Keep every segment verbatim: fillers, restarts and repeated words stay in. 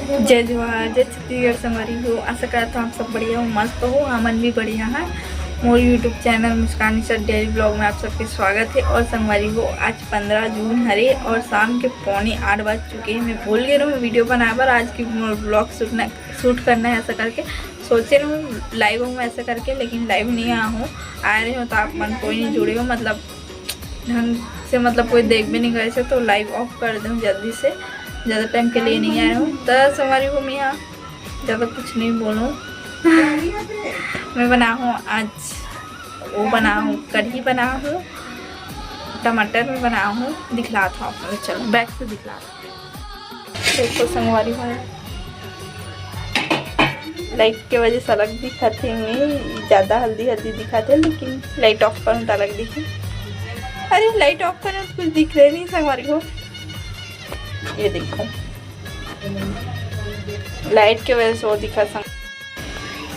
जय जोहार, जय छत्तीसगढ़ संगवारी हो। आशा करत हव आप सब बढ़िया हो, मस्त हो। हमन भी बढ़िया हैं। मोर YouTube चैनल मुस्कान निशा डेली ब्लॉग में आप सबके स्वागत है। और संगवारी हो, आज पंद्रह जून हरे और शाम के पौने आठ बज चुके हैं। मैं भूल गए रहूँ वीडियो बनाए बर, आज की मोर ब्लॉग शूट न शूट करना है ऐसा करके सोचे रहूँ लाइव हूँ ऐसा करके, लेकिन लाइव नहीं आया हूँ। आए रहे हो तो आप मन कोई नहीं जुड़े हो, मतलब ढंग से, मतलब कोई देख भी नहीं गए से, तो लाइव ऑफ कर दूँ जल्दी से। ज़्यादा टाइम के लिए नहीं आया हूँ तो संगवारी हो, मैं यहाँ ज़्यादा कुछ नहीं बोलूँ। मैं बना हूँ आज, वो बना हूँ, कढ़ी बना हूँ, टमाटर में बना हूँ, दिखलात हूँ आप मन ला। चलो बैक से दिखलात हूँ। देखो संगवारी हो, लाइट के वजह से अलग दिखत हे, मैं ज़्यादा हल्दी हल्दी दिखत हे, लेकिन लाइट ऑफ करूँ तो अलग दिखे। अरे लाइट ऑफ करूँ तो कुछ दिख रहे नहीं संगवारी हो। ये देखो, लाइट के वजह से वो दिखा संग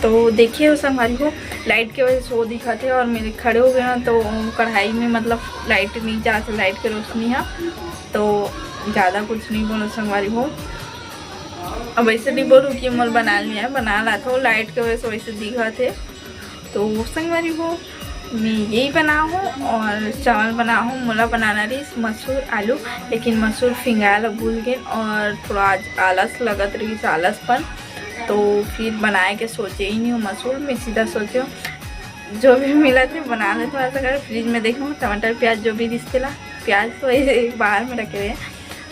तो देखिए हो संगवारी हो, लाइट के वजह से वो दिखत हे और मेरे खड़े हो गए ना, तो कढ़ाई में मतलब लाइट नहीं जात हे, लाइट के रोशनी है, तो ज़्यादा कुछ नहीं बोलो संगवारी हो। अब वैसे नहीं बोलूँ कि मोर बना लिया है, बना ला तो लाइट के वजह से वैसे दिखत हे। तो संगवारी हो, मैं यही बना हूँ और चावल बना हूँ। मोला बनाना रहिस मसूर आलू, लेकिन मसूर फिंगाए ला भूल गए और थोड़ा आज आलस लगत रहिस, आलसपन, तो फिर बनाए के सोचे ही नहीं हूँ मसूर। मैं सीधा सोचे हूँ जो भी मिला थे बना लेते हूँ। ऐसा कर फ्रिज में देखूँ टमाटर प्याज जो भी रिश्ते ला, प्याज तो ऐसे बाहर में रखे हुए हैं,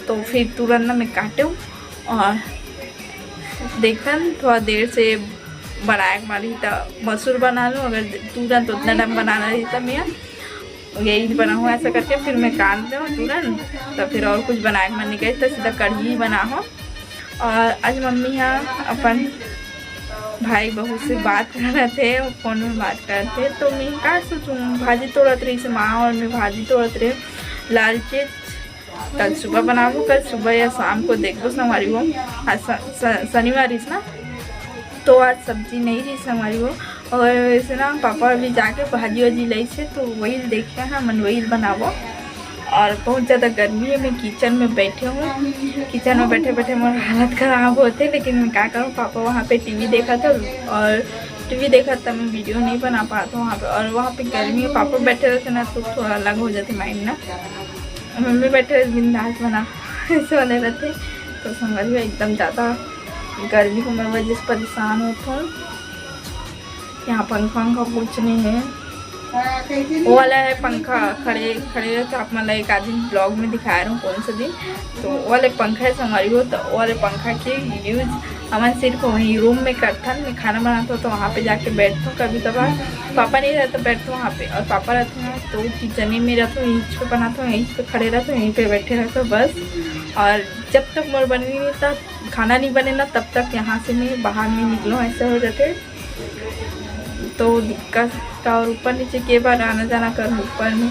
तो फिर तुरंत ना मैं काटे हूँ और देखन थोड़ा देर से बनाए के मारी तो मसूर बना लूँ, अगर तुरंत उतना टाइम बनाना रही तो मैं यही बनाऊँ ऐसा करके। फिर मैं काट दूँ तुरंत, तो फिर और कुछ बनाए के मन नहीं करे तो सीधा कढ़ी ही बना हो। और आज मम्मी यहाँ अपन भाई बहू से बात करत हे, फोन में बात करत हे, तो मैं का सोचूँ, भाजी तोड़त रहिस माँ और मैं भाजी तोड़त रहे लाल चीज। कल सुबह बनाबो, कल सुबह या शाम को देखबो संगवारी हो। आज स-, स-, शनिवार रहिस ना, तो आज सब्जी नहीं रहिस संगवारी हो। और वैसे ना पापा अभी जाके भाजी वाजी लाइस हे, तो वही देखे हैं, हमन वही बनाबो। और बहुत ज़्यादा गर्मी है, मैं किचन में बैठे हूँ, किचन में बैठे बैठे मोर हालत खराब होते, लेकिन मैं क्या करूँ, पापा वहाँ पे टीवी देखत हे और टीवी देखत त मैं वीडियो नहीं बना पात हूँ वहाँ पे, और वहाँ पे गर्मी है, पापा बैठे रहते ना तो थोड़ा अलग हो जाते माइंड ना। मम्मी बैठे रहे बिंदास बना ऐसे वाले रहते, तो संगवारी हो एकदम ज़्यादा गर्मी के मैं वजह से परेशान होत हूँ। यहाँ पंखा वंखा कुछ नहीं है, वो वाला है पंखा, खड़े खड़े रहते, आप मन ला एक आध दिन ब्लॉग में दिखाए रहूँ कौन सा दिन, तो वो वाले पंखा है संगवारी हो, तो वो वाले पंखा के यूज हमन सिर्फ वहीं रूम में करथन। मैं खाना बनाता हूँ तो वहाँ पे जाके बैठता हूँ कभी कभार, पापा नहीं रहता बैठता हूँ वहाँ पे, और पापा रहते हैं तो किचन में रहता हूँ, यहीं पे बनाता हूँ, यहीं पे खड़े रहता हूँ, यहीं पे बैठे रहता हूँ बस। और जब तक मोर बनी नहीं, तब खाना नहीं बने ना, तब तक यहाँ से मैं बाहर नहीं निकलूँ, ऐसा हो जाते। तो दिक्कत का, और ऊपर नीचे के बार आना जाना कर ऊपर में,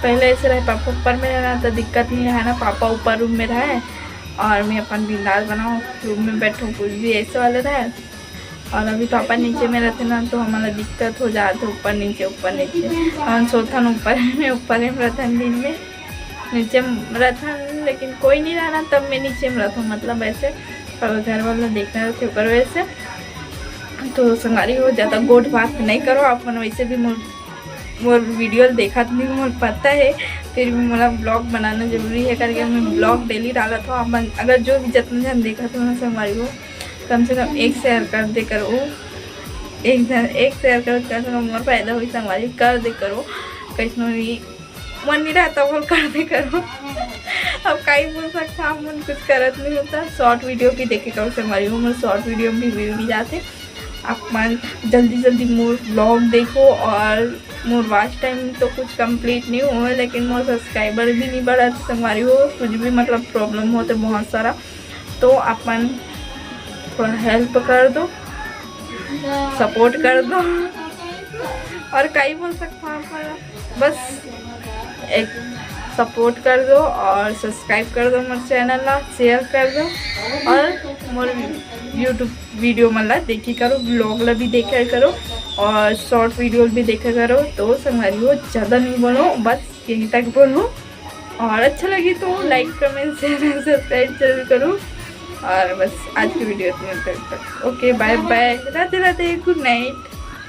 पहले ऐसे रहे पापा ऊपर में रहना तो दिक्कत नहीं रहा ना, पापा ऊपर रूम में रहे और मैं अपन बिंदास बनाऊँ, रूम में बैठूँ, कुछ भी ऐसे वाले रहे। और अभी पापा नीचे में रहते ना तो हमारा दिक्कत हो जाते ऊपर नीचे, ऊपर नीचे। हम सोथन ऊपर में, ऊपर में रहथन दिन में, नीचे में रहथन, लेकिन कोई नहीं रहना तब मैं नीचे में रहता हूँ, मतलब ऐसे। और घर वाला देखना रहते ऊपर वैसे। तो संगवारी हो ज़्यादा गोठ बात नहीं करो आप मन, वैसे भी मोर मोर वीडियो देखत नहीं, मोर पता है, फिर भी मोला ब्लॉग बनाना जरूरी है करके मैं ब्लॉग डेली डालत हूँ। आप मन अगर जो भी जतन जन देखत हो ना संगवारी हो, कम से कम एक शेयर कर दे करो, एक जन एक शेयर कर, कर दे, मोर फायदा होई संगवारी, कर दे करो। कैसनो भी मन नहीं रहता बोल कर दे करो। अब काई बोल सकता, हम मन कुछ करत नहीं होता। शॉर्ट वीडियो भी देखे करो संगवारी हो, मोर शॉर्ट वीडियो भी व्यू भी जाते। आप मन जल्दी जल्दी मोर ब्लॉग देखो और मोर वॉच टाइम तो कुछ कंप्लीट नहीं हुआ है, लेकिन मोर सब्सक्राइबर भी नहीं बढ़ा संगवारी हो, कुछ भी मतलब प्रॉब्लम होते बहुत सारा, तो आप मन थोड़ा हेल्प कर दो, सपोर्ट कर दो। और काई बोल सकता हूँ आप मन, बस एक सपोर्ट कर दो और सब्सक्राइब कर दो मोर चैनल ला, शेयर कर दो और मोर यूट्यूब वीडियो मन ला देखी करो, ब्लॉग ला भी देखा करो और शॉर्ट वीडियो भी देखा करो। तो संगवारी हो ज़्यादा नहीं बोलो, बस यहीं तक बोलो। और अच्छा लगी तो लाइक, कमेंट, शेयर, सब्सक्राइब जरूर करो। और बस आज की वीडियो इतने तक। ओके, बाय बाय, राधे राधे, गुड नाइट।